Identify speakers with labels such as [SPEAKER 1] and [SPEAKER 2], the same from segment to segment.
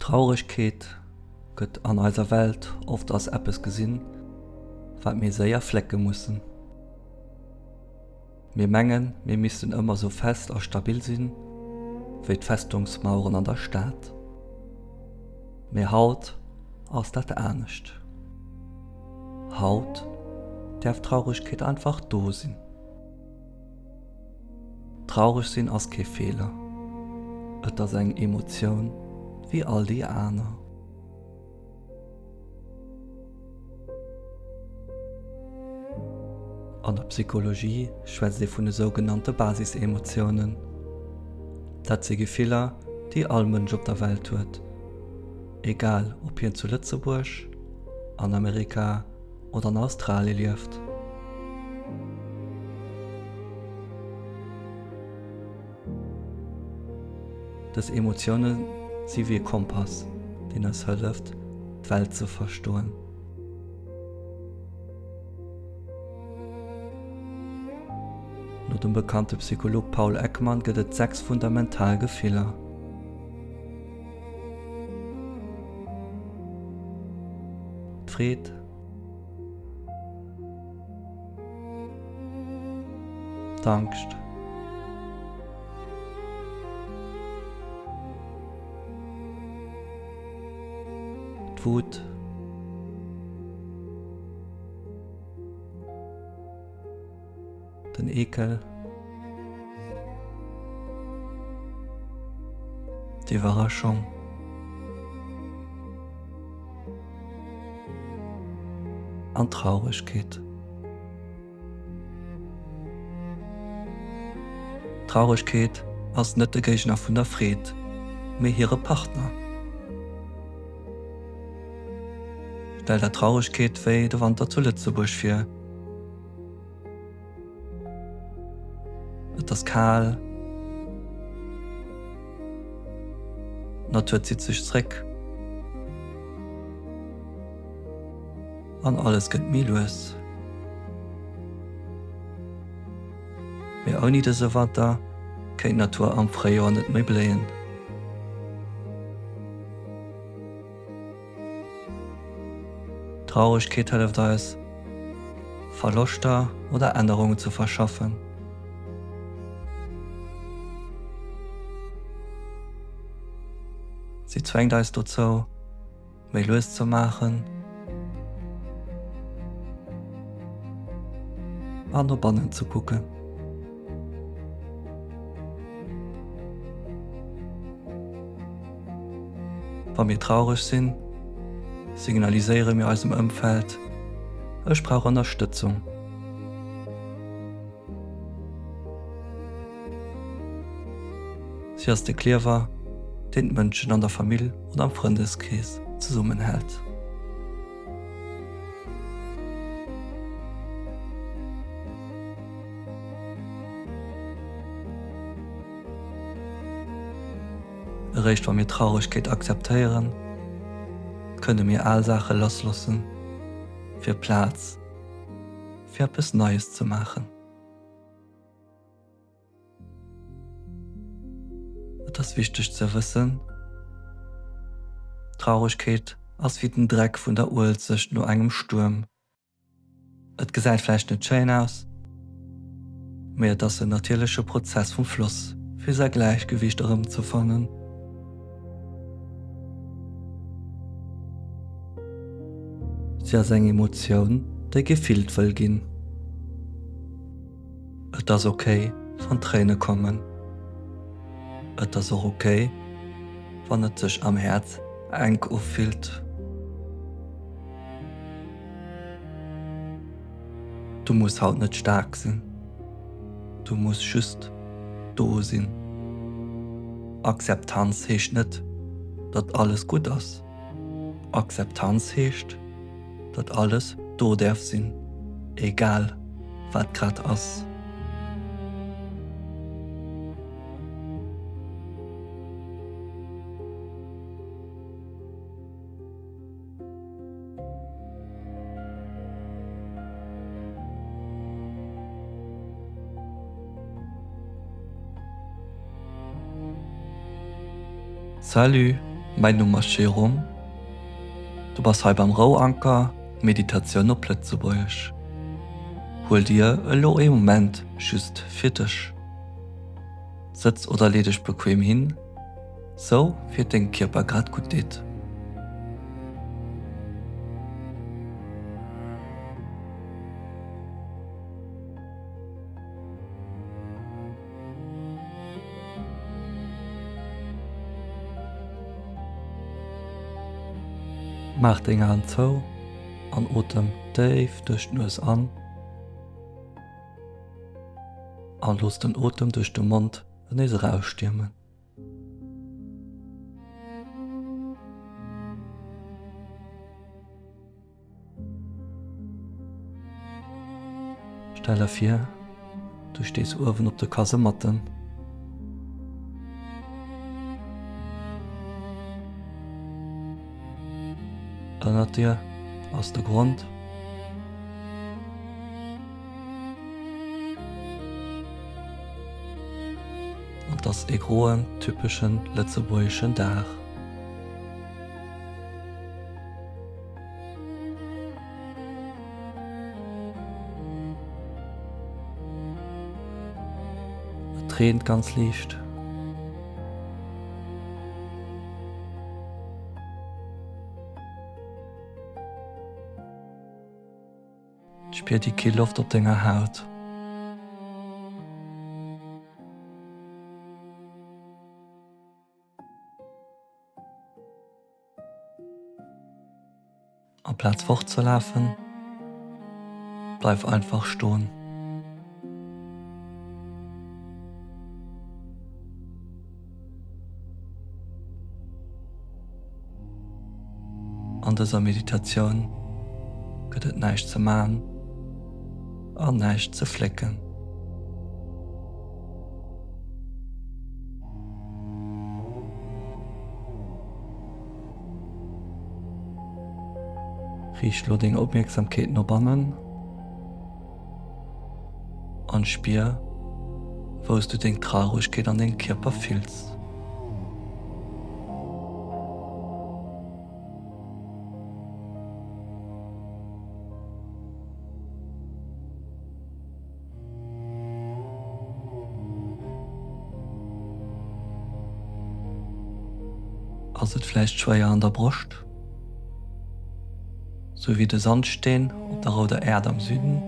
[SPEAKER 1] Trauregkeet gëtt an eiser Welt oft als eppes gesinn, wat mir séier flécke mussen. Mir mengen, mir missten ëmmer sou fest a stabil sinn, wéi d'Festungsmaueren an der Stad. Mee haut ass dat anescht. Haut däerf Trauregkeet einfach do sinn. Traureg sinn ass kee Feeler, et ass eng Emotioun wéi all déi aner. An der Psychologie schwätzt ee vun de sougenannte Basisemotiounen. Dat si Gefiller, déi all Mënsch op der Welt huet, egal ob hien zu Lëtzebuerg, an Amerika oder an Australie lieft. Dës Emotioune si wéi e Kompass, deen eis hëlleft, d'Welt ze verstoen. No dem bekannte Psycholog Paul Ekman gëtt et 6 fundamental Gefiller. D'Freed. D'Angscht. D'Wut. Den Eekel. D'Iwwerraschung. An d'Trauregkeet. D'Trauregkeet ass net de Géigner vun der Freed, mee hire Partner. Stell der Trauregkeet wéi de Wanter zu Lëtzebuerg vir. Et ass kal. D'Natur zitt sech zréck. An alles gëtt méi lues. Mee ouni dëse Wanter kéint d'Natur am Fréijoer net méi bléien. Trauregkeet hëlleft eis, Verloschter oder Ännerungen ze verschaffen. Si zwéngt eis dozou, méi lues ze maachen an no bannen ze kucken. Wa mir traureg sinn, signaliséiere mir eisem Ëmfeld, Ech brauch Ënnerstëtzung. Si ass de Kliewer, deen d'Mënschen an der Famill oder am Frëndeskrees zesummenhält. Eréischt wa mir Trauregkeet akzeptéieren, kënne mir al Saache lassloossen, fir Plaz fir eppes Neies ze maachen. Et ass wichteg ze wëssen, Trauregkeet ass wéi den Dreck vun der Uelzecht no engem Stuerm. Et gesäit vläicht net schéin aus, mee et ass en natierleche Prozess vum Floss, fir säi Gläichgewiicht erëmzefannen. Si ass eng Emotioun, déi gefillt wëll ginn. Et ass ok, wann Tréine kommen. Et ass och ok, wann et sech am Häerz enk ufillt. Du muss haut net staark sinn, du muss just do sinn. Akzeptanz heescht net, datt alles gutt ass. Akzeptanz heescht, datt alles do däerf sinn, egal wat grad ass. Salut! Mäin Numm ass Jérôme, du bass hei beim Rouanker, Meditatioun op Lëtzebuergesch. Huel dir elo ee Moment just fir dech. Sëtz oder lee dech bequem hin, sou wéi et dengem Kierper grad gutt deet. Maach deng Aen zou an otem déif duerch d'Nues an a looss den Otem duerch de Mond nees erausstiermen. Stell der vir, du stees uewen op de Kasematten. Ënnert dir ass de Grond. An 't ass ee groen, typeschen lëtzebuergeschen Dag. Et reent ganz liicht. Spier déi kill Loft op denger Haut. Amplaz fortzelafen, bleif einfach stoen. An dëser Meditatioun gëtt et näischt ze man an näischt ze flécken. Riicht lo deng Opmierksamkeet no bannen an spier wou s du deng Trauregkeet an dengem Kierper fills. Ass et vläicht schwéier an der Broscht? Sou wéi de Sandsteen op der rouder Äerd am Süden?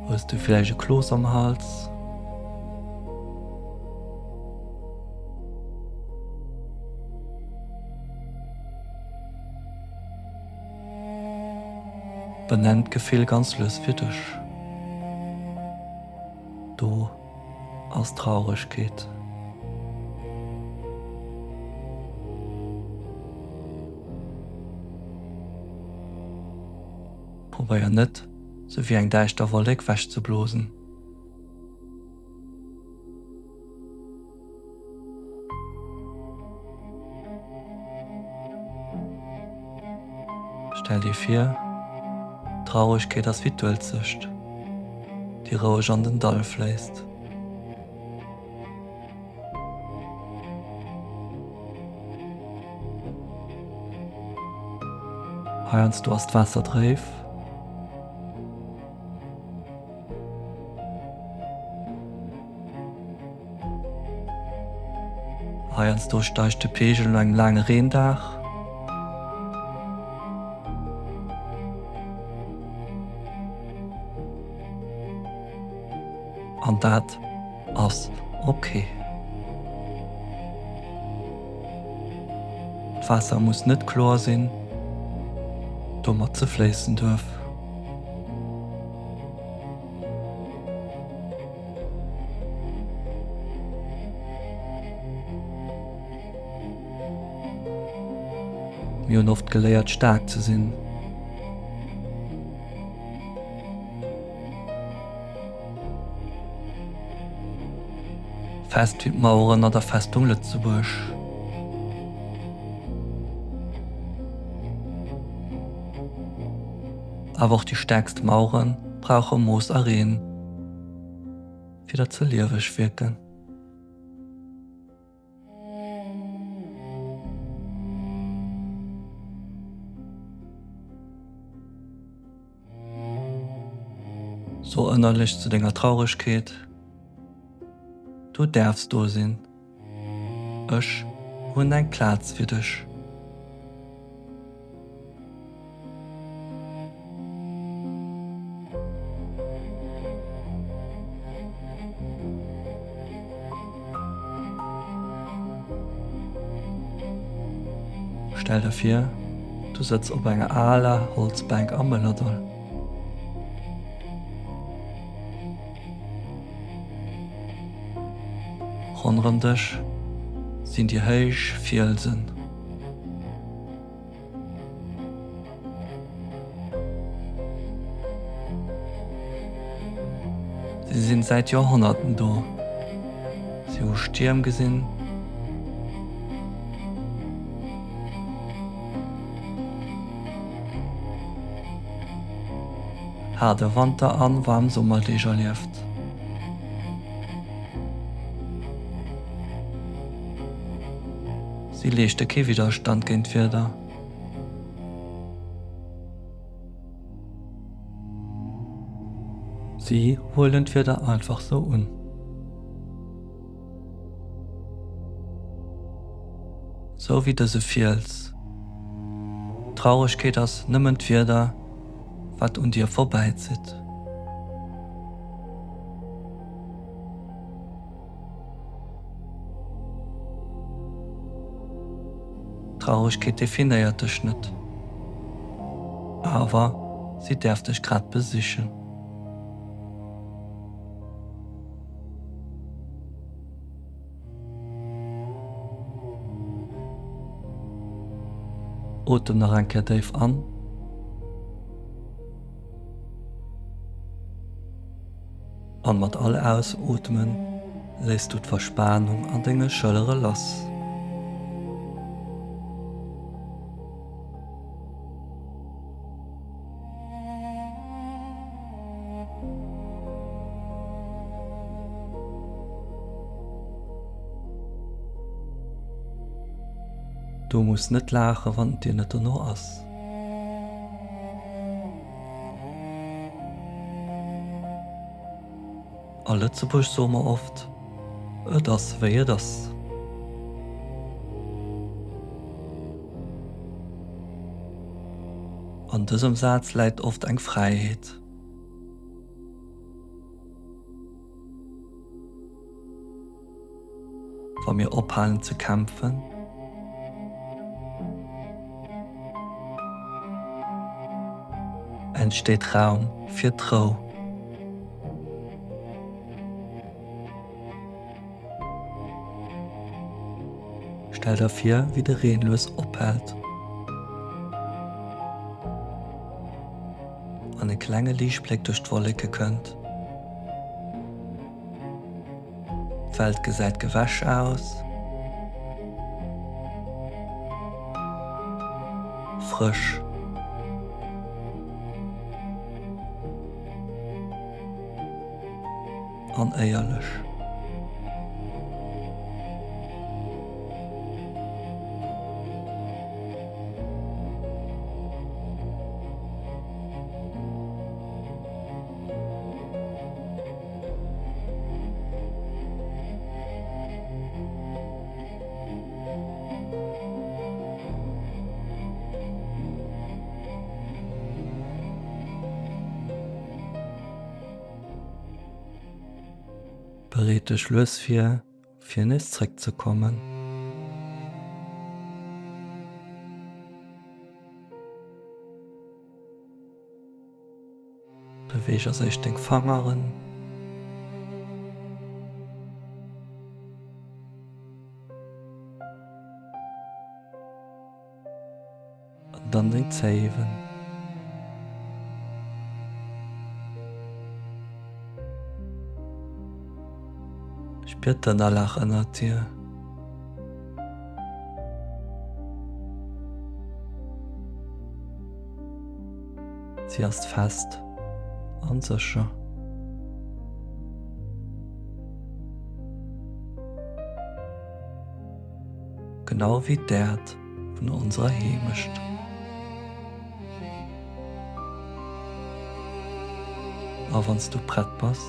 [SPEAKER 1] Hues du vläicht e Kloos am Hals? Benenn d'Gefill ganz lues fir dech. Do ass Trauregkeet. Probéier net, se wéi eng däischter Wollek wechzeblosen. Stell dir vir, Trauregkeet ass wéi d'Uelzecht, déi roueg an den Dall fléisst. Heiansdo ass d'Waasser dréif. Heiansdo steigt de Peegel no engem laange Reendag. An dat ass ok. D'Waasser muss net kloer sinn, domat se fléissen duerf. Mir hunn oft geléiert staark ze sinn. Fest wéi d'Maueren an der Festung Lëtzebuerg. Awer och déi stäerkst Mauere brauche Mooss a Reen, fir datt se lieweg wierken. So ënnerlech zu denger Trauregkeet, Du däerfs do sinn, ech hunn eng Plaz fir dech. Stell der vir, du sëtz op enger aler Holzbänk am Mëllerdall. Ronderëm dech sinn déi héich Fielsen. Si sinn säit Joerhonnerten do. Si hu Stierm gesinn. Haarde Wanter an waarm Summerdeeg erlieft. Si leeschte kee Widderstand géint d'Wieder. Si huelen d'Wieder einfach sou un. Sou wéi dëse Fiels. D'Trauregkeet ass nëmmen d'Wieder, wat un dir vorbäizitt. Traurigkeet definéiert dech net, awer si däerf dech grad besichen. Otem nach eng Kéier déif an. An mat all Ausootmen léiss du d'Verspanung an denge Schëllere lass. Du muss net laachen, wann et dir net dono ass. A Lëtzebuerg soe mer oft, Et ass wéi et ass. An dësem Saz läit oft eng Fräiheet. Wa mir ophalen ze kämpfen. Entsteet Raum fir d'Rou. Stell der vir, wéi de Reen lues ophält an e klenge Liichtbléck duerch d'Wolleke kënnt. D'Welt gesäit gewäsch aus. Frësch. An éierlech. Bereet dech lues vir, fir nees zréckzekommen. Beweeg als éischt deng Fangeren. An dann deng Zéiwen. Spier d'Ënnerlag ënnert dir. Si ass fest an sécher. Genau wéi d'Äerd vun onserer Heemecht. A wann s du prett bass,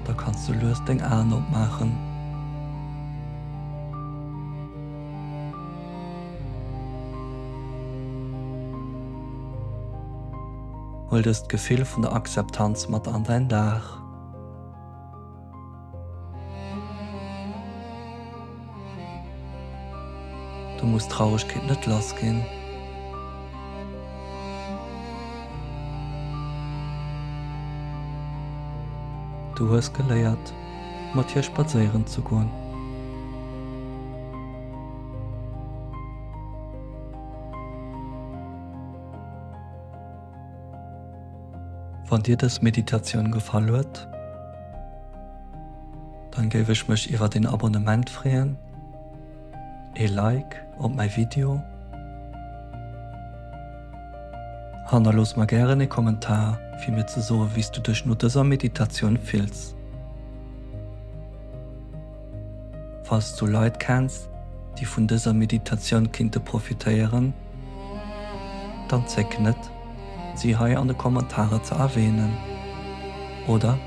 [SPEAKER 1] da kanns du lues deng Aen opmaachen. Huel dëst Gefill vun der Akzeptanz mat an däin Dag. Du muss d'Trauregkeet net lass ginn. Du hues geléiert, mat hir spadséieren ze goen. Wann dir dës Meditatioun gefall huet, dann géif ech mech iwwert een Abonnement freeën, ee Like op mäi Video. Hannerlooss mer gären ee Kommentar fir mir ze soe wéi s du dech no dëser Meditatioun fills. Falls du Leit kenns, déi vun dëser Meditatioun kinnte profitéieren, dann zéck net, si hei an de Kommentarer ze erwähnen oder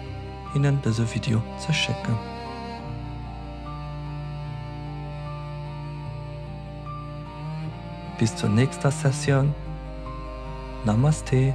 [SPEAKER 1] hinnen dëse Video ze schécken. Bis zur nächster Sessioun, Namaste!